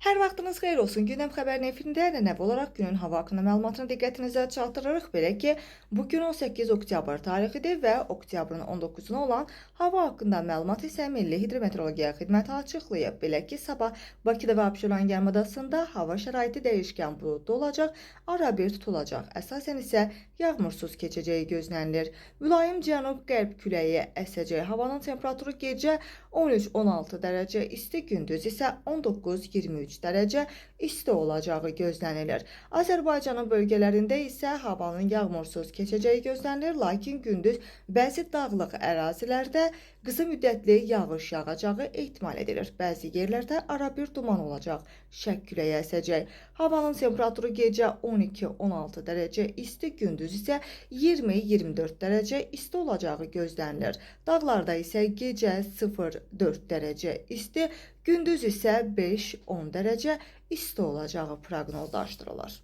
Hər vaxtınız xeyir olsun. Gündəm xəbərin efirində ənənəvi olaraq günün hava haqqında məlumatını diqqətinizə çatdırırıq. Belə ki, bu gün 18 oktyabr tarixidir və oktyabrın 19-una olan hava haqqında məlumat isə Milli Hidrometeorologiya Xidməti açıqlayıb. Belə ki, sabah Bakıda və Abşeron yarımadasında hava şəraiti dəyişkən buludlu olacaq, arabir tutulacaq. Əsasən isə yağmursuz keçəcəyi gözlənilir. Mülayim cənub-qərb küləyi əsəcək. Havanın temperaturu gecə 13-16 dərəcə isti, gündüz isə 19-23 dərəcə isti olacağı gözlənilir. Azərbaycanın bölgələrində isə havanın yağmursuz keçəcəyi gözlənilir, lakin gündüz bəzi dağlıq ərazilərdə qısa müddətli yağış yağacağı ehtimal edilir. Bəzi yerlərdə arabir duman olacaq, şərq küləyi əsəcək. Havanın temperaturu gecə 12-16 dərəcə isti, gündüz isə 20-24 dərəcə isti olacağı gözlənilir. Dağlarda isə gecə 0-4 dərəcə isti, gündüz isə 5-10 dərəcə isti olacağı proqnozlaşdırılır.